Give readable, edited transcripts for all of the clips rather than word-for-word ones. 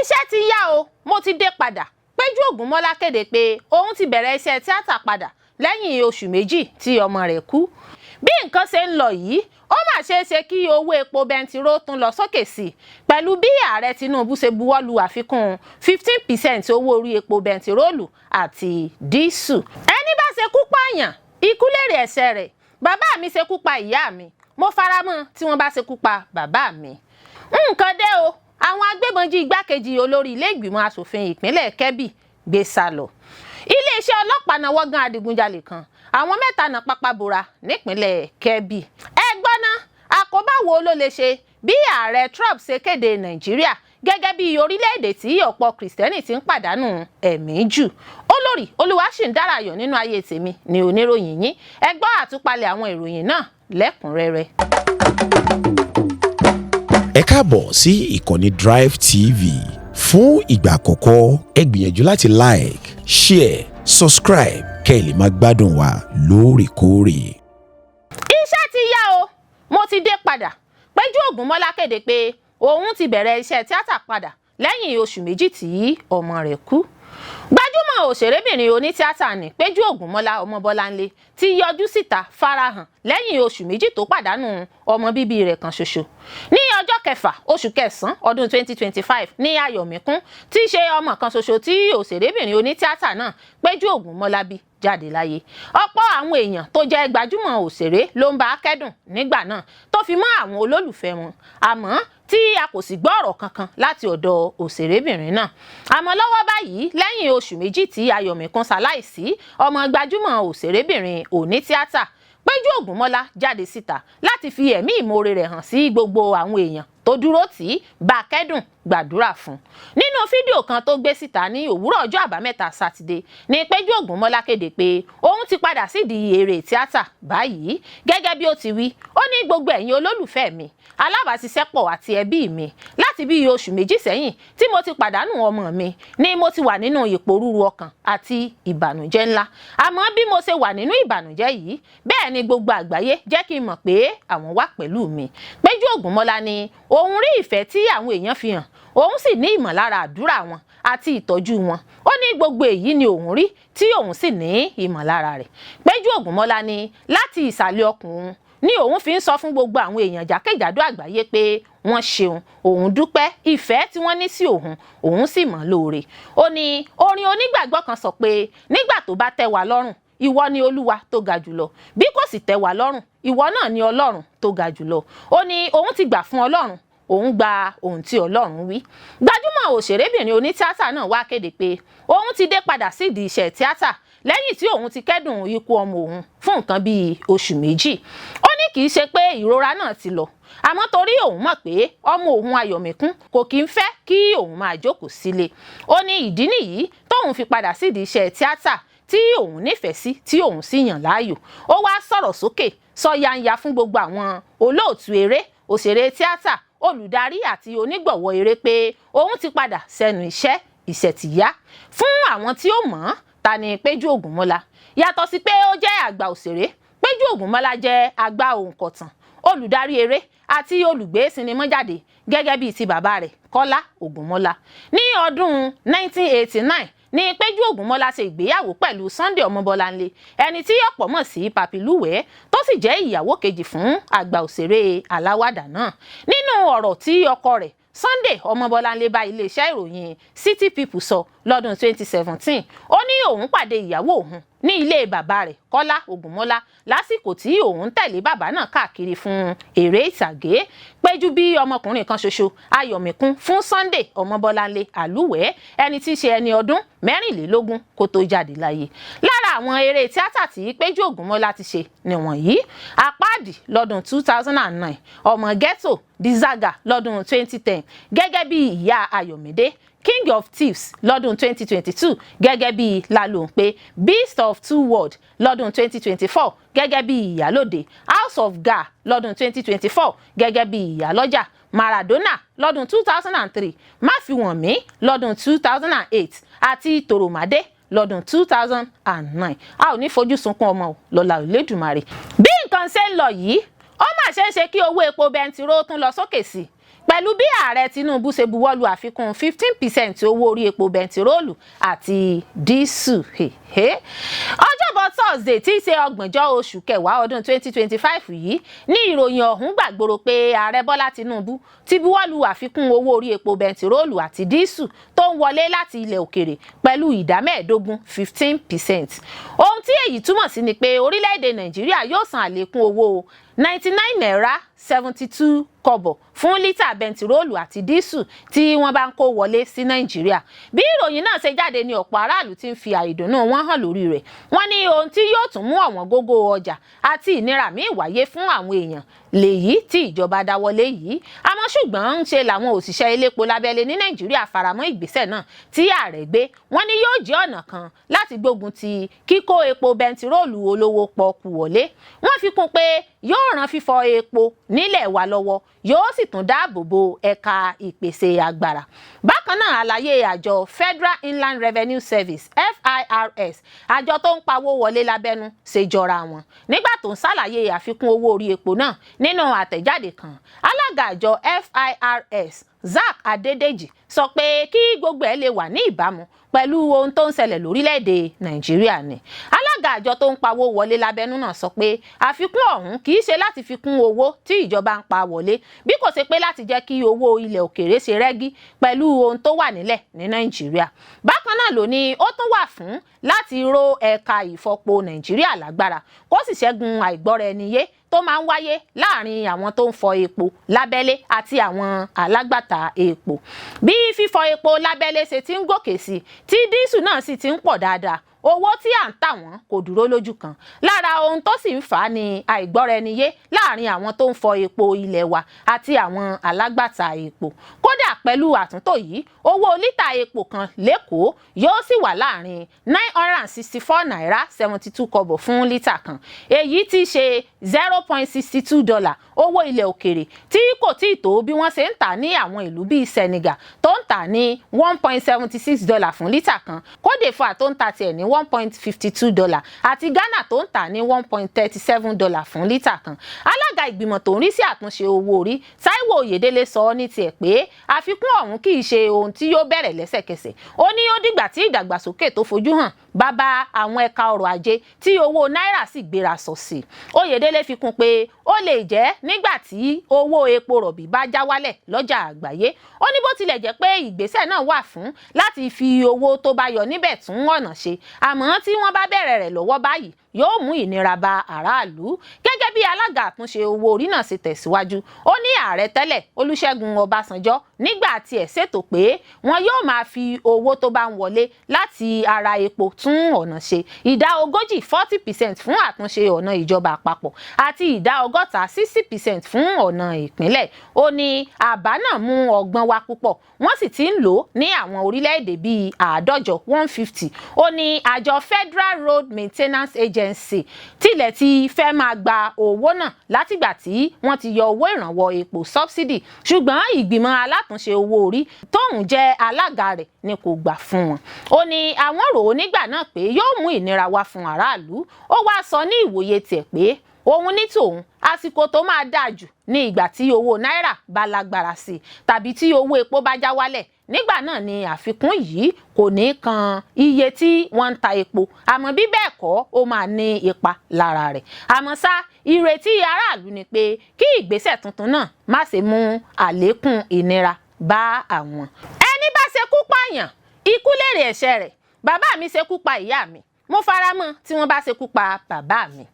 Iṣẹ́ ti yá o, mo ti dé padà. Péjú Ògúnmọ́lá kéde pé òun ti bẹ̀rẹ̀ iṣẹ́ tíátà padà lẹ́yìn oṣù 2 tí ọmọ rẹ̀ kú. Bí nǹkan ṣe ń lọ yìí, ó mà ṣeé ṣe kí owó epo bẹntiró tún lọ sókè sí i pẹ̀lú bí Ààrẹ Tinubu ṣe buwọ́ lu àfikún 15% owó orí epo bẹntiróòlù àti dísù. Ẹni bá ṣekú pààyàn, ikú lèrè ẹ̀ṣẹ̀ rẹ̀. Bàbá mi ṣekú pa ìyá mi, mo faramọ́ tí wọ́n bá ṣekú pa bàbá mi. Nǹkan dé o, àwọn agbébọn jí igbákejì olórí ilé ìgbìmọ̀ asòfin ìpínlẹ̀ Kebbi gbé sá lọ. Iléeṣẹ́ ọlọ́pàá náwó gan adigunjalè kan, àwọn mẹ́ta náà pápá bora nípínlẹ̀ Kebbi. Ẹ gbọ́ ná, àkóbá wo ló lè ṣe bí Ààrẹ Trump ṣe kéde Nàìjíríà gẹ́gẹ́ bí orílẹ̀-èdè tí ọ̀pọ̀ Kìrìsìtẹ́nì ti ń pàdánù ẹ̀mí jù? Olórí Olúwaṣìndárayọ̀ nínú ayé tèmi ni oníròyìn yín. Ẹ gbọ́ àtúpalẹ̀ àwọn ìròyìn náà lẹ́kùnrẹ́rẹ́. Ẹ káàbọ̀ sí ìkànnì Drive TV. Fún ìgbà àkọ́kọ́, ẹ gbìyànjú láti like, share, subscribe kẹ́ ẹ lè máa gbádùn wa lóòrèkóòrè. Iṣẹ́ ti yá o, mo ti dé padà. Péjú Ògúnmọ́lá kéde pé òun ti bẹ̀rẹ̀ iṣẹ́ tíátà padà lẹ́yìn oṣù 2 tí ọmọ rẹ̀ kú. Gbajúmọ̀ òṣèrébìnrin onítíátà ní Péjú Ògúnmọ́lá Ọmọbọ́láńlé ti yọjú síta farahàn lẹ́yìn oṣù 2 tó pàdánù ọmọ bíbí rẹ̀ kan ṣoṣo. Ní ọjọ́ 6 oṣù kẹsàn-án ọdún 2025 ní Ayọ̀míkún, tí í ṣe ọmọ kan ṣoṣo tí òṣèrébìnrin onítíátà náà Péjú Ògúnmọ́lá bí, jáde láyé. Ọ̀pọ̀ àwọn èèyàn tó jẹ́ gbajúmọ̀ òṣèré ló ń bá kẹ́dùn nígbà náà, tó fi mọ́ àwọn olólùfẹ́ wọn, àmọ́ tí a kò sì gbọ́ ọ̀rọ̀ kankan láti ọ̀dọ̀ òṣèrébìnrin náà. Àmọ́ lọ́wọ́ báyìí, lẹ́yìn oṣù 2 tí Ayọ̀míkún ṣaláìsí, ọmọ gbajúmọ̀ òṣèrébìnrin onítíátà Péjú Ògúnmọ́lá jáde síta láti fi ẹ̀mí ìmoore rẹ̀ hàn sí gbogbo àwọn èèyàn tó dúró tì í, bá kẹ́dùn, gbàdúrà fún. Nínú fídíò kan tó gbé síta ní òwúrọ̀ ọjọ́ Àbámẹ́ta Sátidé ní Péjú Ògúnmọ́lá kéde pé òun ti padà sídìí eré tíátà báyìí. Gẹ́gẹ́ bí ó ti wí, ó ní, "Gbogbo ẹ̀yin olólùfẹ́ mi, alábàáṣiṣẹ́pọ̀ àti ẹbí mi, láti bí oṣù 2 sẹ́yìn tí mo ti pàdánù ọmọ mi ni mo ti wà nínú ìpòrúru ọkàn àti ìbànújẹ́ ńlá. Àmọ́ bí mo ṣe wà nínú ìbànújẹ́ yìí, bẹ́ẹ̀ ni gbogbo àgbáyé jẹ́ kí n mọ̀ pé àwọn wà pẹ̀lú mi." Péjú Ògúnmọ́lá ni òun rí ìfẹ́ tí àwọn èèyàn fi hàn, òun sì ní ìmọ̀lára àdúrà wọn àti ìtọ́jú wọn. Ó ní gbogbo èyí ni òun rí tí òun sì ní ìmọ̀lára rẹ̀. Péjú Ògúnmọ́lá ní láti ìsàlẹ̀ ọkàn òun ni òun fi ń sọ fún gbogbo àwọn èèyàn jákèjádò àgbáyé pé wọ́n ṣeun, òun dúpẹ́ ìfẹ́ tí wọ́n ní sí òun, òun sì mọ̀ lóore. Ó ní orin onígbàgbọ́ kan sọ pé nígbà tó bá tẹ́ wa lọ́rùn, ìwọ ni Olúwa tó ga jùlọ, bí kò sì tẹ́ wa lọ́rùn, ìwọ náà ni Ọlọ́run tó ga jùlọ. Ó ní òun ti gbà fún Ọlọ́run, òun gba ohun tí Ọlọ́run wí. Gbajúmọ̀ òṣèrébìnrin onítíátà náà wá kéde pé òun ti dé padà sídìí iṣẹ́ tíátà lẹ́yìn tí òun ti kẹ́dùn ikú ọmọ òun fún nǹkan bíi oṣù 2. Ó ní kì í ṣe pé ìrora náà ti lọ, àmọ́ torí òun mọ̀ pé ọmọ òun Ayọ̀míkún kò kí ń fẹ́ kí òun máa jókòó sílé. Ó ní ìdí nìyí tóun fi padà sídìí iṣẹ́ tíátà tí òun nífẹ̀ẹ́ sí, tí òun sì yàn láàyò. Ó wá sọ̀rọ̀ sókè sọ yanya fún gbogbo àwọn olóòtú eré, òṣèré tíátà, olùdarí àti onígbọ̀wọ́ eré pé òun ti padà sẹ́nu iṣẹ́, iṣẹ́ ti yá. Fún àwọn tí ó mọ̀ ọ́n, ta ni Péjú Ògúnmọ́lá? Yàtọ̀ sí pé ó jẹ́ àgbà òṣèré, Péjú Ògúnmọ́lá jẹ́ àgbà òǹkọ̀tàn, olùdarí eré àti olùgbé sinimá jáde gẹ́gẹ́ bíi ti bàbá rẹ̀ Kọ́lá Ògúnmọ́lá. Ní ọdún 1989 ní Péjú Ògúnmọ́lá ṣe ìgbéyàwó pẹ̀lú Sunday Ọmọbọ́láńlé, ẹni tí ọ̀pọ̀ mọ̀ sí Papi Lúwẹ̀ẹ́, tó sì jẹ́ ìyàwó kejì fún àgbà òṣèré aláwàdà náà. Nínú ọ̀rọ̀ tí ọkọ rẹ̀ Sunday Ọmọbọ́láńlé bá iléeṣẹ́ ìròyìn City People sọ lọ́dún 2017, ó ní òun pàdé ìyàwó òun ní ilé bàbá rẹ̀ Kọ́lá Ògúnmọ́lá lásìkò tí òun ń tẹ̀lé bàbá náà káàkiri fún eré ìtàgé. Péjú bí ọmọkùnrin kan ṣoṣo, Ayọ̀míkún, fún Sunday Ọmọbọ́láńlé Àlúwẹ̀ẹ́, ẹni tí í ṣe ẹni ọdún 24 kó tó jáde láyé. Lára àwọn eré tíátà tí Péjú Ògúnmọ́lá ti ṣe nìwọ̀nyí: Àpáàdì lọ́dún 2009, Ọmọ Ghetto, Dizaga lọ́dún 2010 gẹ́gẹ́ bí ìyá Ayọ̀mídé, King of Thieves lọ́dún 2022 gẹ́gẹ́ bí Lálóńpé, Beast of Two World lọ́dún 2024 gẹ́gẹ́ bí Ìyálòde, House of Ga'a lọ́dún 2024 gẹ́gẹ́ bí Ìyálọ́jà, Maradona lọ́dún 2003, Máfiwọ̀nmí lọ́dún 2008 àti Tòròmádé lọ́dún 2009. A ò ní fojú sunkún ọmọ o lọ́la Olódùmarè. Bí nǹkan ṣe ń lọ yìí, ó mà ṣeé ṣe kí owó epo bẹntiró tún lọ sókè sí i. Pẹ̀lú bí Ààrẹ Tinubu ṣe buwọ́lu àfikún 15% owó orí epo bẹntiróòlù àti dísù. Ọjọ́bọ̀ Thursday, tí í ṣe 30 oṣù kẹwàá ọdún 2025 yìí ní ìròyìn ọ̀hún gbàgbóró pé Ààrẹ Bọ́lá Tinubu ti buwọ́lu àfikún owó orí epo bẹntiróòlù àti dísù tó ń wọlé láti ilẹ̀ òkèrè pẹ̀lú ìdá 15, 15%. Ohun tí èyí túmọ̀ sí ni pé orílẹ̀-èdè Nàìjíríà yóò san àlékún owó 99 naira 72 kọ́bọ̀ fún lítà bẹntiróòlù àti dísù tí wọ́n bá ń kó wọlé sí Nàìjíríà. Bí ìròyìn náà ṣe jáde ní ọ̀pọ̀ aráàlú ti ń fi àìdùnnú wọn hàn lórí rẹ̀. Wọ́n ní ohun tí yóò tún mú ọ̀wọ́n gógó ọjà àti ìnira míì wáyé fún àwọn èèyàn lèyí tí ìjọba dáwọ́lé yìí. Àmọ́ ṣùgbọ́n ń ṣe làwọn òṣìṣẹ́ elépo lábẹ́lé ní Nàìjíríà faramọ́ ìgbésẹ̀ náà tí ààrẹ gbé. Wọ́n ní yóò jẹ́ ọ̀nà kan láti gbógun ti kíkó epo bẹntiróòlù olówó pọ́ọ́kú wọlé. Wọ́n fi kún pé yóò ràn fífọ epo nílẹ̀ wa lọ́wọ́, yóò sì tún dáàbò bo ẹ̀ka ìpèsè agbára. Bákan náà, àlàyé àjọ Federal Inland Revenue Service, FIRS, àjọ tó ń pawó wọlé lábẹ́nú, ṣe jọra wọn. Nígbà tó ń ṣàlàyé àfikún owó orí epo náà nínú àtẹ̀jáde kan, alága àjọ FIRS, Zacch Adédèjì, sọ pé kí gbogbo ẹ̀ lè wà ní ìbámu pẹ̀lú ohun tó ń ṣẹlẹ̀ lórílẹ̀‐èdè Nàìjíríà ni. Alága àjọ tó ń pawó wọlé lábẹ́nú náà sọ pé àfikún ọ̀hún kì í ṣe láti fi kún owó tí ìjọba ń pa wọlé, bí kò ṣe pé láti jẹ́ kí owó ilẹ̀ òkèèrè ṣe rẹ́gí pẹ̀lú ohun tó wà nílẹ̀ ní Nàìjíríà. Bákan náà ló ní ó tún wà fún láti ró ẹ̀ka ìfọpo Nàìjíríà lágbára, kó sì ṣẹ́gun àìgbọ́ra-ẹni-yé tó máa ń wáyé láàrin àwọn tó ń fọ epo lábẹ́lé àti àwọn alágbàtà epo. Bí fífọ epo lábẹ́lé ṣe ti ń gòkè sí, tí dísù náà sì ti ń pọ̀ dáadáa, owó tí à ń tà wọ́n kò dúró lójú kan. Lára ohun tó sì ń fà á ní àìgbọ́ra-ẹni-yé láàrin àwọn tó ń fọ epo ilé wa àti àwọn alágbàtà epo. Kódà pẹ̀lú àtúntò yìí, owó lítà epo kan l'Ékòó yóò sì wà láàrin 964 naira 72 kọ́bọ̀ fún lítà kan, èyí tí í ṣe $0.62 owó ilẹ̀ òkèrè, tí kò tíì tó bí wọ́n ṣe ń tà ní àwọn ìlú bíi Senegal tó ń tà ní $1.76 fún lítà kan, Côte d'Ivoire tó ń tà tiẹ̀ ní $1.52 àti Ghana tó ń tà ní $1.37 fún lítà kan. Alága ìgbìmọ̀ tó ń rí sí àtúnṣe owó orí, Táíwò Oyèdélé, sọ ní tiẹ̀ pé àfikún ọ̀hún kì í ṣe ohun tí yóò bẹ̀rẹ̀ lẹ́sẹ̀kẹsẹ̀. Ó ní ó dìgbà tí ìdàgbàsókè tó fojú hàn bá bá àwọn ẹ̀ka ọrọ̀ ajé, tí owó náírà sì gbéra sọ sí. Oyèdélé fi kún pé ó lè jẹ́ nígbà tí owó epo rọ̀bì bá já wálẹ̀ lọ́jà àgbáyé. Ó ní bó tilẹ̀ jẹ́ pé ìgbésẹ̀ náà wà fún láti fi owó tó bá yọ níbẹ̀ tún ọ̀nà ṣe, àmọ́ tí wọ́n bá bẹ̀rẹ̀ rẹ̀ lọ́wọ́ báyìí, yóò mú ìnira bá aráàlú. Gẹ́gẹ́ bí alága àtúnṣe owó orí náà ṣe tẹ̀síwájú, ó ní ààrẹ tẹ́lẹ̀ Olúṣẹ́gun Ọbásanjọ́ nígbà tiẹ̀ ṣètò pé wọn yóò máa fi owó tó bá ń wọlé láti ara epo tún ọ̀nà ṣe, ìdá 40, 40%, fún àtúnṣe ọ̀nà ìjọba àpapọ̀ àti ìdá 60, 60%, fún ọ̀nà ìpínlẹ̀. Ó ní àbá náà mú ọgbọ́n wá púpọ̀, wọ́n sì ti ń lò ó ní àwọn orílẹ̀-èdè bíi 150, 150. Ó ní àjọ Federal Road Maintenance Agency tilẹ̀ ti fẹ́ máa gba owó náà látìgbà tí wọ́n ti yọ owó ìrànwọ́ epo, subsidy, ṣùgbọ́n ìgbìmọ̀ alátúnṣe owó orí tóun jẹ́ alága rẹ̀ ni kò gbà fún wọn. Ó ní àwọn rò ó nígbà náà pé yóò mú ìnira wá fún aráàlú. Ó wá sọ ní ìwòye tiẹ̀ pé òun ní tòun, àsìkò tó máa dáa jù ní ìgbà tí owó náírà bá lágbára sí i tàbí tí owó epo bá já wálẹ̀. Nígbà náà ni àfikún yìí kò ní kan iye tí wọ́n ń ta epo, àmọ́ bí bẹ́ẹ̀ kọ́, ó máa ní ipa lára rẹ̀. Àmọ́ ṣá, ìrètí aráàlú ni pé kí ìgbésẹ̀ tuntun náà má ṣe mú àlékún ìnira bá àwọn. Ẹni bá ṣekú pààyàn, ikú lèrè ẹ̀ṣẹ̀ rẹ̀. Bàbá mi ṣekú pa ìyá mi, mo fara mọ́ tí wọ́n bá ṣekú pa bàbá mi.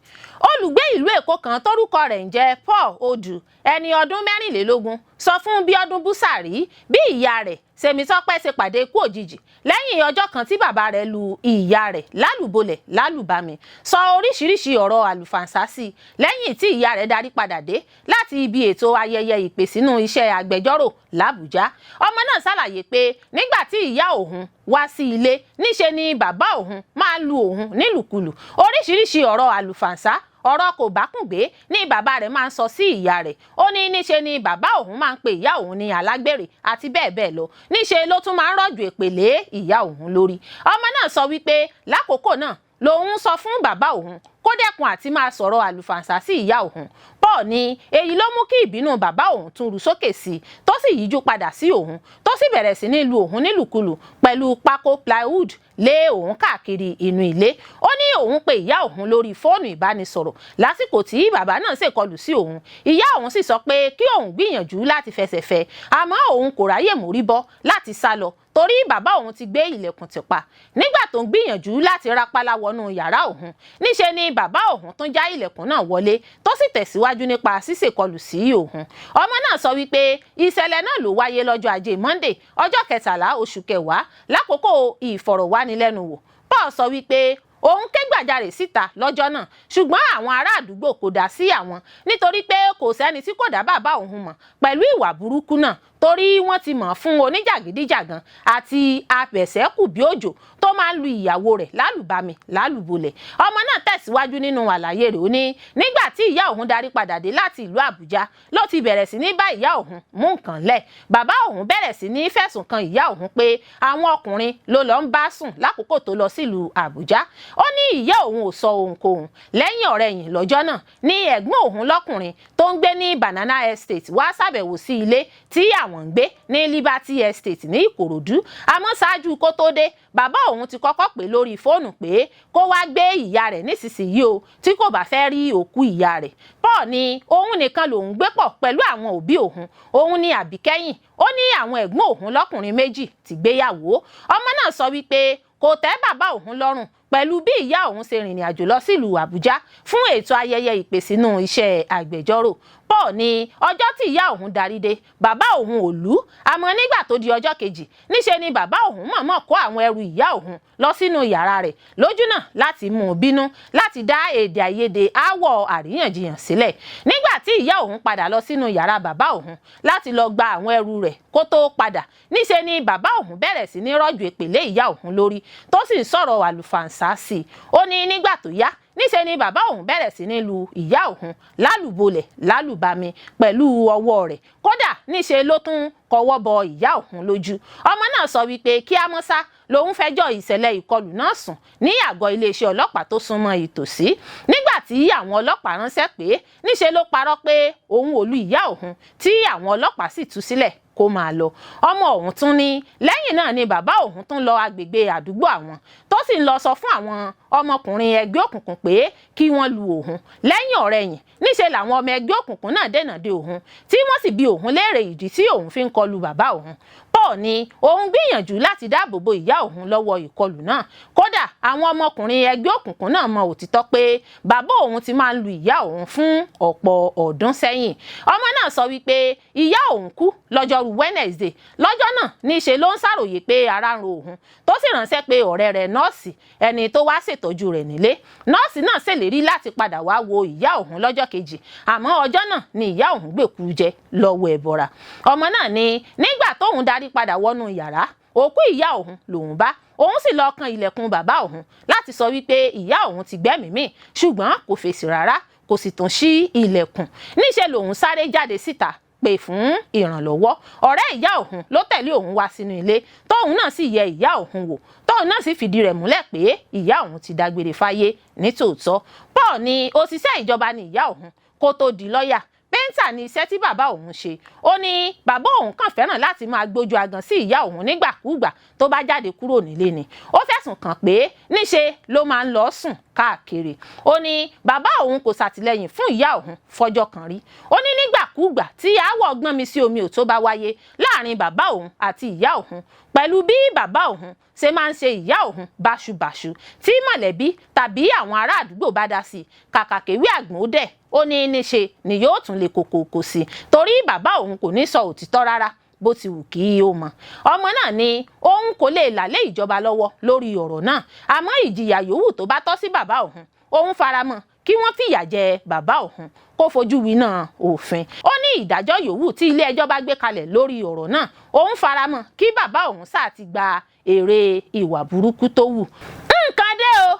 Olùgbé ìlú Èkó kan tórúkọ rẹ̀ ń jẹ́ Paul Odu, ẹni ọdún 24, sọ fún Bíọ́dún Búsàrí bí ìyá rẹ̀ Sèmítọ́pẹ́ ṣe pàdé ikú òjijì lẹ́yìn ọjọ́ kan tí bàbá rẹ̀ lu ìyá rẹ̀ lálùbolẹ̀ lálùbami, sọ oríṣiríṣi ọ̀rọ̀ àlùfàǹsá sí i lẹ́yìn tí ìyá rẹ̀ darí padà dé láti ibi ètò ayẹyẹ ìpè sínú iṣẹ́ agbẹjọ́rò làbújá. Ọmọ náà ṣàlàyé pé nígbà tí ìyá òun wá sí ilé, níṣe ni bàbá òun máa ń lu òun nílùkulù. Oríṣiríṣi ọ̀rọ̀ àlùfàǹsá, ọ̀rọ̀ kò bákùngbé ní bàbá rẹ̀ máa ń sọ sí ìyá rẹ̀. Ó ní níṣe ni bàbá òun máa ń pe ìyá òun ní alágbèrè àti bẹ́ẹ̀ bẹ́ẹ̀ lọ. Níṣe ló tún máa ń rọ̀jò èpè lé ìyá òun lórí. Ọmọ náà sọ wípé lákòókò náà lòun sọ fún bàbá òun kó dẹ́kun àti máa sọ̀rọ̀ àlùfàǹsá sí ìyá òun. Paul ní èyí ló mú kí ìbínú bàbá òun tún rú sókè sí i, tó sì yíjú padà sí òun, tó sì bẹ̀rẹ̀ sí ní lu òun nílùkulù pẹ̀lú pákó plywood lé òun káàkiri inú ilé. Ó ní òun pe ìyá òun lórí fóònù ìbánisọ̀rọ̀ lásìkò tí bàbá náà ṣèkọlù sí òun. Ìyá òun sì sọ pé kí òun gbìyànjú láti fẹsẹ̀ fẹ́, àmọ́ òun kò ráyè mórí bọ́ láti sá lọ torí bàbá òun ti gbé ilẹ̀kùn tì pa. Nígbà tó ń gbìyànjú láti rápálá wọnú yàrá òun, níṣe ni bàbá òun tún já ilẹ̀kùn náà wọlé, tó sì tẹ̀síwájú nípa ṣíṣèkọlù sí òun. Ọmọ náà sọ wípé ìṣẹ̀lẹ̀ náà ló wáyé lọ́jọ́ Ajé Monday, ọjọ́ 13 oṣù kẹwàá, lákòókò ìfọ̀rọ̀wánilẹ́nuwò. Paul sọ wípé òun ké gbàjarè síta lọ́jọ́ náà, ṣùgbọ́n àwọn ará àdúgbò kò dá sí àwọn nítorí pé kò sẹ́ni tí kò dá bàbá òun mọ̀ pẹ̀lú ìwà burúkú náà, torí wọ́n ti mọ̀ fún oníjàgídíjàgan àti abẹ̀sẹ́kù bí òjò tó máa ń lu ìyàwó rẹ̀ lálùbami lálùbọ́lẹ̀. Ọmọ náà tẹ̀síwájú nínú àlàyé rẹ̀. Ó ní nígbà tí ìyá òun darí padà dé láti ìlú Àbújá ló ti bẹ̀rẹ̀ sí ní bá ìyá òun mú nǹkan lẹ̀. Bàbá òun bẹ̀rẹ̀ sí ní fẹ̀sùn kan ìyá òun pé àwọn ọkùnrin ló lọ ń bá sùn lákòókò tó lọ sílùú Àbújá. Ó ní ìyá òun ò sọ ohunkóhun. Lẹ́yìn ọ̀rẹ̀yìn lọ́jọ́ náà ní ẹ̀gbọ́n òun lọ́kùnrin tó ń gbé ní Banana Estate wá ṣàbẹ̀wò sí ilé tí àwọn ń gbé ní Liberty Estate ní Ìkòròdú. Àmọ́ ṣáájú kó tó dé, bàbá òun ti kọ́kọ́ pè lórí fóònù pé kó wá gbé ìyá rẹ̀ nísinsìnyí o, tí kò bá fẹ́ rí òkú ìyá rẹ̀. Paul ní òun nìkan lòun gbé pọ̀ pẹ̀lú àwọn òbí òun, òun ní àbíkẹ́yìn. Ó ní àwọn ẹ̀gbọ́n òun lọ́kùnrin méjì ti gbéyàwó. Ọmọ náà sọ wípé kò tẹ́ bàbá òun lọ́rùn pẹ̀lú bí ìyá òun ṣe rìnrìn àjò lọ sílùú Àbújá fún ètò ayẹyẹ ìpèsínú iṣẹ́ agbẹjọ́rò. Paul ní ọjọ́ tí ìyá òun darí dé, bàbá òun ò lù ú, àmọ́ nígbà tó di ọjọ́ kejì, níṣe ni bàbá òun mọ̀ọ́mọ̀ kó àwọn ẹrù ìyá òun lọ sínú yàrá rẹ̀ lójú náà láti mú un bínú, láti dá èdè àìyedè aáwọ̀ àríyànjiyàn sílẹ̀. Nígbà tí ìyá òun padà lọ sínú yàrá bàbá òun láti lọ gba àwọn ẹrù rẹ̀ kó tó padà, níṣe ni bàbá òun bẹ̀rẹ̀ sí ní rọ̀jò èpè lé ìyá òun lórí, tó sì ń sọ̀rọ̀ àlùfàǹsá sí i. Ó ní nígbà tó yá, níṣe ni bàbá òun bẹ̀rẹ̀ sí ní lu ìyá òun lálùbolẹ̀ lálùbami pẹ̀lú ọwọ́ rẹ̀. Kódà níṣe ló tún kọwọ́ bọ ìyá òun lójú. Ọmọ náà sọ wípé kí á mọ́sá lòun fẹjọ́ ìṣẹ̀lẹ̀ ìkọlù náà sùn ní àgọ́ iléeṣẹ́ ọlọ́pàá tó súnmọ́ ìtòsí. Nígbà tí àwọn ọlọ́pàá ránṣẹ́ pé, níṣe ló parọ́ pé òun ò lu ìyá òun, tí àwọn ọlọ́pàá sì tú sílẹ̀ kó máa lọ. Ọmọ òun tún ní lẹ́yìn náà ni bàbá òun tún lọ agbègbè àdúgbò àwọn, tó sì ń lọ sọ fún àwọn ọmọkùnrin ẹgbẹ́ òkùnkùn pé kí wọ́n lu òun. Lẹ́yìn ọ̀rẹ̀yìn, níṣe làwọn ọmọ ẹgbẹ́ òkùnkùn náà dènà de òun, tí wọ́n sì bi òun léèrè ìdí tí òun fi ń kọlu bàbá òun. Paul ní òun gbìyànjú láti dáàbò bo ìyá òun lọ́wọ́ ìkọlù náà. Kódà àwọn ọmọkùnrin ẹgbẹ́ òkùnkùn náà mọ òtítọ́ pé bàbá òun ti máa ń lu ìyá òun fún ọ̀pọ̀ ọdún sẹ́yìn. Ọmọ náà sọ wípé ìyá òun kú lọ́jọ́rú Wednesday. Lọ́jọ́ náà níṣe ló ń ṣàròyé pé ara ń ro òun, tó sì ránṣẹ́ pé ọ̀rẹ́ rẹ̀ nọ́ọ̀sì, ẹni tó wá ṣètọ́jú rẹ̀ nílé. Nọ́ọ̀sì náà ṣèlérí láti padà wá wo ìyá òun lọ́jọ́ kejì, àmọ́ ọjọ́ náà ni ìyá òun gbèkú jẹ lọ́wọ́ ẹ̀bọra. Ọmọ náà ní nígbà tóun darí padà wọnú yàrá, òkú ìyá òun lòun bá. Òun sì lọ kan ilẹ̀kùn bàbá òun láti sọ wípé ìyá òun ti gbẹ́mìí mì, ṣùgbọ́n kò fèsì rárá, kò sì tún ṣí ilẹ̀kùn. Níṣẹ́ lòun sáré jáde síta pè fún ìrànlọ́wọ́. Ọ̀rẹ́ ìyá òun ló tẹ̀lé òun wá sínú ilé, tóun náà sì yẹ ìyá òun wò, tóun náà sì fìdí rẹ̀ múlẹ̀ pé ìyá òun ti dágbére fáyé nítòótọ́. Paul ní òṣìṣẹ́ ìjọba ni ìyá òun kó tó di lọ́yà. Pẹ́ńtà ni iṣẹ́ tí bàbá òun ṣe. Ó ní bàbá òun kàn fẹ́ràn láti máa gbójú agan sí ìyá òun nígbàkúùgbà tó bá jáde kúrò nílé ni. Ó fẹ̀sùn kàn pé níṣe ló máa ń lọ sùn káàkiri. Ó ní bàbá òun kò ṣàtìlẹ́yìn fún ìyá òun fọjọ́ kan rí. Ó ní nígbàkúùgbà tí aáwọ̀ gbọ́n mi sí omi ò tó bá wáyé láàrin bàbá òun àti ìyá òun, pẹ̀lú bí bàbá òun ṣe máa ń ṣe ìyá òun báṣubàṣu, tí mọ̀lẹ́bí tàbí àwọn ará àdúgbò bá dá sí i, kàkà kéwé àgbọ̀n ó dẹ̀, ó ní níṣe ni yóò tún lè kòkòkò sí i, torí bàbá òun kò ní sọ òtítọ́ rárá bó ti wù kí ó mọ. Ọmọ náà ní òun kò lè là lé ìjọba lọ́wọ́ lórí ọ̀rọ̀ náà, àmọ́ ìjìyà yòówù tó bá tọ́ sí bàbá òun, òun faramọ́ kí wọ́n fìyà jẹ bàbá òun, kó fojú winá òfin. Ó ní ìdájọ́ yòówù tí ilé ẹjọ́ bá gbé kalẹ̀ lórí ọ̀rọ̀ náà, òun faramọ́ kí bàbá òun sáà ti gba èrè ìwà burúkú tó wù. Nǹkan dé o!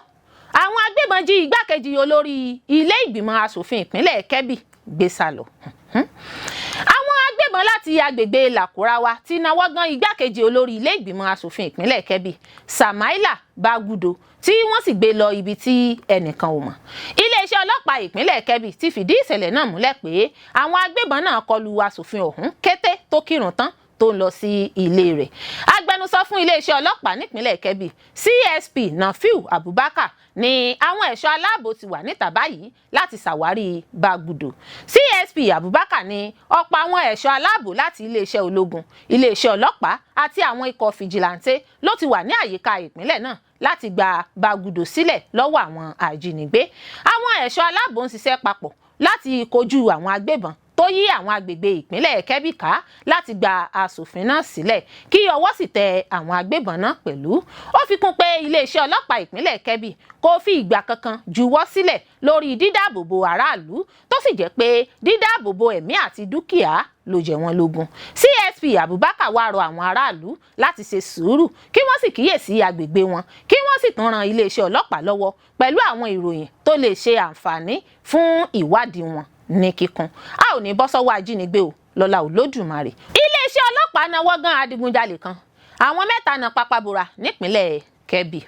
Àwọn agbébọn jí igbákejì olórí ilé ìgbìmọ̀ asòfin ìpínlẹ̀ Kebbi gbé sá lọ. Àwọn agbébọn Agbébọn láti agbègbè Làkúráwá ti nawọ́ gan igbákejì olórí ilé ìgbìmọ̀ asòfin ìpínlẹ̀ Kebbi, Samaila Bagudo, tí wọ́n sì gbé lọ ibi tí ẹnìkan ò mọ̀. Iléeṣẹ́ ọlọ́pàá ìpínlẹ̀ Kebbi ti fìdí ìṣẹ̀lẹ̀ náà múlẹ̀ pé àwọn agbébọn náà kọlu asòfin ọ̀hún kété tó kírun tán tó ń lọ sí ilé rẹ̀. Agbẹnusọ fún iléeṣẹ́ ọlọ́pàá nípínlẹ̀ Kebbi, CSP Nafiu Abubakar, ní àwọn ẹ̀ṣọ́ aláàbò ti wà níta báyìí láti ṣàwárí Bagudo. CSP Abubakar ní ọ̀pọ̀ àwọn ẹ̀ṣọ́ aláàbò láti iléeṣẹ́ ológun, iléeṣẹ́ ọlọ́pàá àti àwọn ikọ̀ fìjìláńtẹ́ ló ti wà ní àyíká ìpínlẹ̀ náà láti gba Bagudo sílẹ̀ lọ́wọ́ àwọn ajínigbé. Àwọn ẹ̀ṣọ́ aláàbò ń ṣiṣẹ́ papọ̀ láti kojú àwọn agbébọn tó yí àwọn agbègbè ìpínlẹ̀ Kebbi ká láti gba aṣòfin náà sílẹ̀, kí ọwọ́ sì tẹ àwọn agbébọn náà pẹ̀lú. Ó fi kún pé iléeṣẹ́ ọlọ́pàá ìpínlẹ̀ Kebbi kò fi ìgbà kankan juwọ́ sílẹ̀ lórí dídáàbòbò aráàlú, tó sì jẹ́ pé dídáàbòbò ẹ̀mí àti dúkìá ló jẹ wọ́n lógún. CSP Abubakar wá rọ àwọn aráàlú láti ṣe sùúrù, kí wọ́n sì kíyèsí agbègbè wọn, kí wọ́n sì tún ran iléeṣẹ́ ọlọ́pàá lọ́wọ́ pẹ̀lú àwọn ìròyìn tó lè ṣe àǹfààní fún ìwádìí wọn ní kíkún. A ò ní bọ́ sọ́wọ́ ajínigbé o, lọ́lá Olódùmarè. Iléeṣẹ́ ọlọ́pàá nawọ́ gan adigunjalè kan, àwọn mẹ́ta na pápá bora nípínlẹ̀ Kebbi.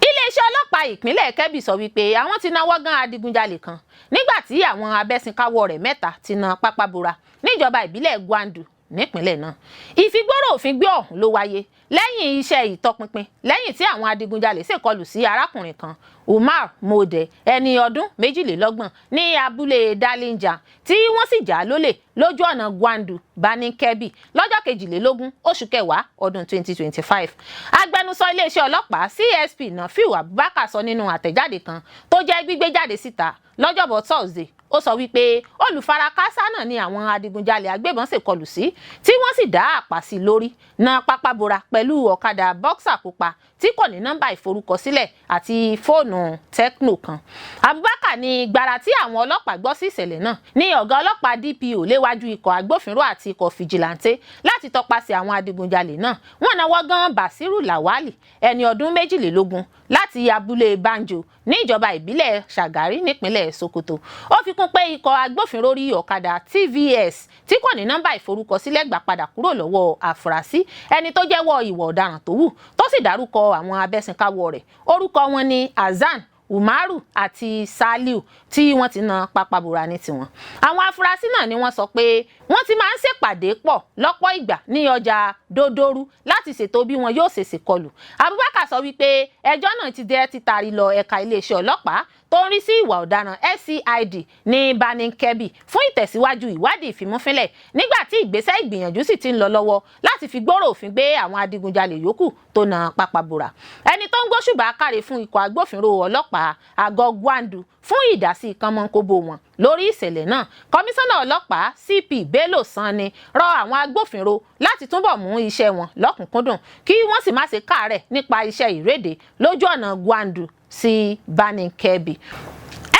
Iléeṣẹ́ ọlọ́pàá ìpínlẹ̀ Kebbi sọ wípé àwọn ti nawọ́ gan adigunjalè kan nígbà tí àwọn abẹ́sìnkáwọ́ rẹ̀ mẹ́ta ti na pápá bora níjọba ìbílẹ̀ Gwandu nípínlẹ̀ náà. Ìfigbóró òfin gbé ọ̀hún ló wáyé lẹ́yìn iṣẹ́ ìtọpinpin lẹ́yìn tí àwọn adigunjalè ṣèkọlù sí arákùnrin kan, Umar Mode, ẹni ọdún 22, ní abúlé Dalinja, tí wọ́n sì já lólè lójú ọ̀nà Gwandu Birnin Kebbi lọ́jọ́ 22 oṣù kẹwàá ọdún 2025. Agbẹnusọ iléeṣẹ́ ọlọ́pàá, CSP Nafiu Abubakar, sọ nínú àtẹ̀jáde kan tó jẹ́ gbígbé jáde síta lọ́jọ́bọ̀ Thursday. Ó sọ wípé olùfarakásá náà ni àwọn adigunjalè agbébọn ṣèkọlù sí, tí wọ́n sì dá àpá sí lórí, na pápá bora pẹ̀lú ọ̀kadà boxer pupa tí kò ní nọ́mbà ìforúkọsílẹ̀ àti fóònù Tecno kan. Abubakar ní gbàrà tí àwọn ọlọ́pàá gbọ́ sí ìṣẹ̀lẹ̀ náà ní ọ̀gá ọlọ́pàá DPO léwájú ikọ̀ agbófinró àti ikọ̀ fìjìláńtẹ́ láti tọpasẹ̀ àwọn adigunjalè náà. Wọ́n nawọ́ gan Basiru Lawali, ẹni ọdún 22, láti abúlé Banjo ní ìjọba ìbílẹ̀ Shagari nípínlẹ̀ Sokoto. Ó fi kún pé ikọ̀ agbófinró rí ọ̀kadà TVS tí kò ní nọ́mbà ìforúkọsílẹ̀ gbà padà kúrò lọ́wọ́ àfúrásì ẹni tó jẹ́wọ́ ìwà ọ̀daràn tó wù, tó sì dárúkọ àwọn abẹ́sìnkáwọ́ rẹ̀. Orúkọ wọn ni Hasan, Umaru àti Saliu, tí wọ́n ti na pápábora ní tiwọn. Àwọn afurasí náà ni wọ́n sọ pé wọ́n ti máa ń ṣèpàdé pọ̀ lọ́pọ̀ ìgbà ní ọjà Dódórú láti ṣètò bí wọn yóò ṣe ṣèkọlù. Abubakar sọ wípé ẹjọ́ náà ti dẹ́ títari lọ ẹ̀ka iléeṣẹ́ ọlọ́pàá tó ń rí sí ìwà ọ̀daràn, SCID, ní Birnin Kebbi fún ìtẹ̀síwájú ìwádìí ìfimúfínlẹ̀, nígbà tí ìgbésẹ̀ ìgbìyànjú sì ti ń lọ lọ́wọ́ láti fi gbórò òfin gbé àwọn adigunjalè yòókù tó na pápábora. Ẹni tó ń gbóṣùbà káre fún ikọ̀ agbófinró ọlọ́pàá àgọ́ Gwandu fún ìdásí kánmọ́nkóbó wọn lórí ìṣẹ̀lẹ̀ náà, kọmíṣánná ọlọ́pàá CP Bello Sanni rọ àwọn agbófinró láti túbọ̀ mú iṣẹ́ wọn lọ́kùnkúndùn, kí wọ́n sì má ṣe káàárẹ̀ nípa iṣẹ́ ìréde lójú ọ̀nà Gwandu sí Birnin Kebbi.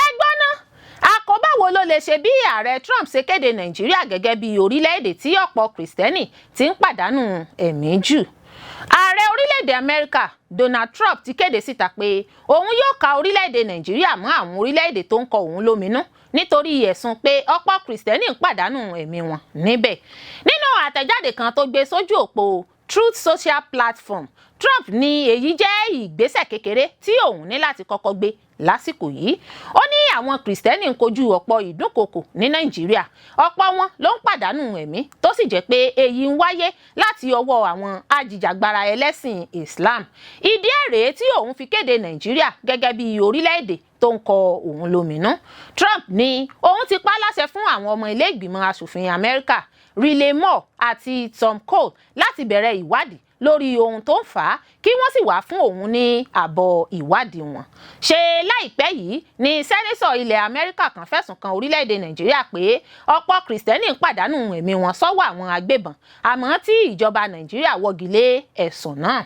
Ẹ gbọ́ ná, àkóbá wo ló lè ṣe bí ààrẹ Trump ṣe kéde Nàìjíríà gẹ́gẹ́ bí orílẹ̀-èdè tí ọ̀pọ̀ Kìrìsìtẹ́nì ti ń pàdánù ẹ̀mí jù? Ààrẹ orílẹ̀-èdè Amẹ́ríkà Donald Trump ti kéde síta pé òun yóò ka orílẹ̀-èdè Nàìjíríà mọ́ àwọn orílẹ̀-èdè tó ń kọ òun lóminú nítorí ẹ̀sùn pé ọ̀pọ̀ Kìrìsìtẹ́nì ń pàdánù ẹ̀mí wọn níbẹ̀. Nínú àtẹ̀jáde kan tó gbé sójú òpó Truth Social platform, Trump ní èyí jẹ́ ìgbésẹ̀ kékeré tí òun ní láti kọ́kọ́ gbé lásìkò yìí. Ó ní àwọn Kìrìsìtẹ́nì ń kojú ọ̀pọ̀ ìdúnkokò ní Nàìjíríà, ọ̀pọ̀ wọn ló ń pàdánù ẹ̀mí, tó sì jẹ́ pé èyí ń wáyé láti ọwọ́ àwọn ajìjàgbara ẹlẹ́sìn Islam. Ìdí ẹ̀ rèé tí òun fi kéde Nàìjíríà gẹ́gẹ́ bí orílẹ̀-èdè tó ń kọ òun lóminú. Trump ní òun ti pa á láṣẹ fún àwọn ọmọ ilé ìgbìmọ̀ asòfin Amẹ́ríkà Riley Moore àti Tom Cole láti bẹ̀rẹ̀ ìwádìí lórí ohun tó ń fà á, kí wọ́n sì wá fún òun ní àbọ̀ ìwádìí wọn. Ṣe láìpẹ́ yìí ni sẹ́nẹ́sọ̀ ilẹ̀ Amẹ́ríkà kan fẹ̀sùn kan orílẹ̀-èdè Nàìjíríà pé ọ̀pọ̀ Kìrìsìtẹ́nì ń pàdánù ẹ̀mí wọn sọ́wọ́ àwọn agbébọn, àmọ́ tí ìjọba Nàìjíríà wọ́gi lé ẹ̀sùn náà.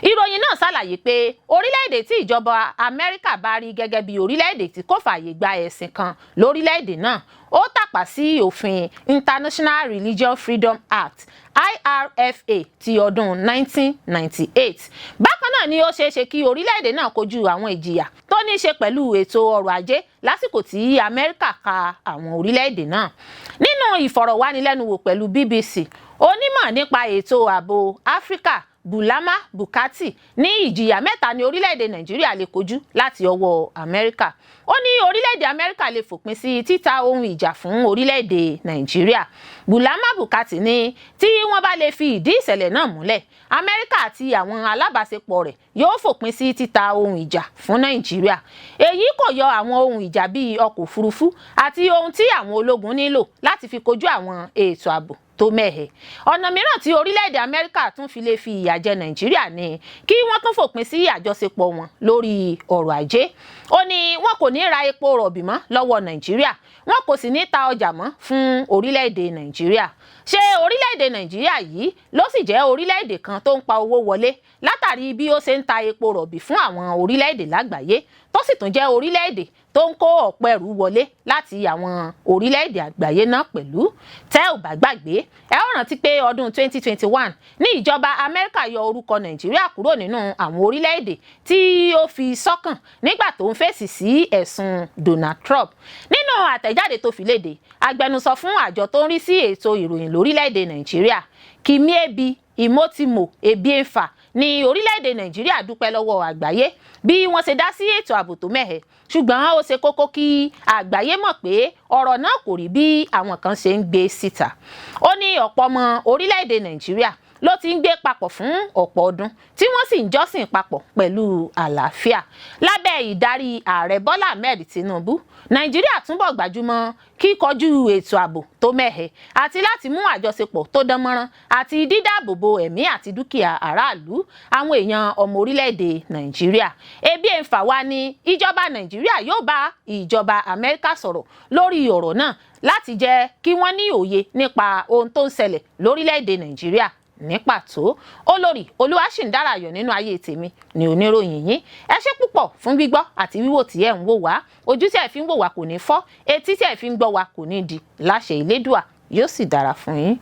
Ìròyìn náà ṣàlàyé pé orílẹ̀-èdè tí ìjọba Amẹ́ríkà bá rí gẹ́gẹ́ bí orílẹ̀-èdè tí kò fààyè gba ẹ̀sìn kan lórílẹ̀-èdè náà, ó tàpá sí òfin International Religion Freedom Act, IRFA, ti ọdún 1998. Bákan náà náà ni ó ṣeé ṣe kí orílẹ̀-èdè náà kojú àwọn ìjìyà tó ní í ṣe pẹ̀lú ètò ọrọ̀ ajé lásìkò tí Amẹ́ríkà ka àwọn orílẹ̀-èdè náà. Nínú ìfọ̀rọ̀wánilẹ́nuwò pẹ̀lú BBC, onímọ̀ nípa ètò ààbò Áfíríkà Bulama Bukati ní ìjìyà mẹ́ta ní orílẹ̀-èdè Nàìjíríà lè kojú láti ọwọ́ Amẹ́ríkà. Ó ní orílẹ̀-èdè Amẹ́ríkà lè fòpin sí títa ohun ìjà fún orílẹ̀-èdè Nàìjíríà. Bulama Bukati ní tí wọ́n bá lè fi ìdí ìṣẹ̀lẹ̀ náà múlẹ̀, Amẹ́ríkà àti àwọn alábàáṣepọ̀ rẹ̀ yóò fòpin sí títa ohun ìjà fún Nàìjíríà. Èyí kò yọ àwọn ohun ìjà bíi ọkọ̀ òfurufú àti ohun tí àwọn ológun nílò láti fi kojú àwọn ètò ààbò tó mẹ́hẹ̀. Ọ̀nà mìíràn tí orílẹ̀-èdè Amẹ́ríkà tún fi lè fi ìyà jẹ Nàìjíríà ni kí wọ́n tún fòpin sí àjọṣepọ̀ wọn lórí ọrọ̀ ajé. Ó ní wọn kò ní ra epo rọ̀bì mọ́ lọ́wọ́ Nàìjíríà, wọn kò sì ní ta ọjà mọ́ fún orílẹ̀-èdè Nàìjíríà. Ṣé orílẹ̀-èdè Nàìjíríà yìí ló sì jẹ́ orílẹ̀-èdè kan tó ń pa owó wọlé látàrí bí ó ṣe ń ta epo rọ̀bì fún àwọn orílẹ̀-èdè lágbàáyé, tó sì tún jẹ́ orílẹ̀-èdè tó ń kó ọ̀pọ̀ ẹrù wọlé láti àwọn orílẹ̀-èdè àgbáyé náà pẹ̀lú? Tẹ́ ò bá gbàgbé, ẹ ó rántí pé ọdún 2021 ní ìjọba Amẹ́ríkà yọ orúkọ Nàìjíríà kúrò nínú àwọn orílẹ̀-èdè tí ó fi sọ́kàn nígbà tó ń fèsì sí ẹ̀sùn Donald Trump. Nínú àtẹ̀jáde tó fi léde, agbẹnusọ fún àjọ tó ń rí sí ètò ìròyìn lórílẹ̀-èdè Nàìjíríà, Kimiebi Imotimo Ebienfa, ní orílẹ̀-èdè Nàìjíríà dúpẹ́ lọ́wọ́ àgbáyé bí wọ́n ṣe dá sí ètò ààbò tó mẹ́hẹ̀, ṣùgbọ́n ó ṣe kókó kí àgbáyé mọ̀ pé ọ̀rọ̀ náà kò rí bí àwọn kan ṣe ń gbé síta. Ó ní ọ̀pọ̀ ọmọ orílẹ̀-èdè Nàìjíríà ló ti ń gbé papọ̀ fún ọ̀pọ̀ ọdún, tí wọ́n sì ń jọ́sìn papọ̀ pẹ̀lú àlàáfíà. Lábẹ́ ìdarí Ààrẹ Bọ́lá Ahmed Tinubu, Nàìjíríà túbọ̀ gbájúmọ́ kíkọjú ètò ààbò tó mẹ́hẹ̀ àti láti mú àjọṣepọ̀ tó dán mọ́rán àti dídáàbòbò ẹ̀mí àti dúkìá aráàlú, àwọn èèyàn ọmọ orílẹ̀-èdè Nàìjíríà. Ebienfa wá ní ìjọba Nàìjíríà yóò bá ìjọba Amẹ́ríkà sọ̀rọ̀ lórí ọ̀rọ̀ náà láti jẹ́ kí wọ́n ní òye nípa ohun tó ń ṣẹlẹ̀ lórílẹ̀-èdè Nàìjíríà ní pàtó. Olórí Olúwaṣìǹdára ayọ̀ nínú ayé tèmi ní oníròyìn yín. Ẹ ṣé púpọ̀ fún gbígbọ́ àti wíwò tí ẹ̀ ń wò wá. Ojú tí ẹ̀ fi ń wò wá kò ní fọ́, etí tí ẹ̀ fi ń gbọ́ wá kò ní di láṣẹ Ìlédùà, yóò sì dára fún yín.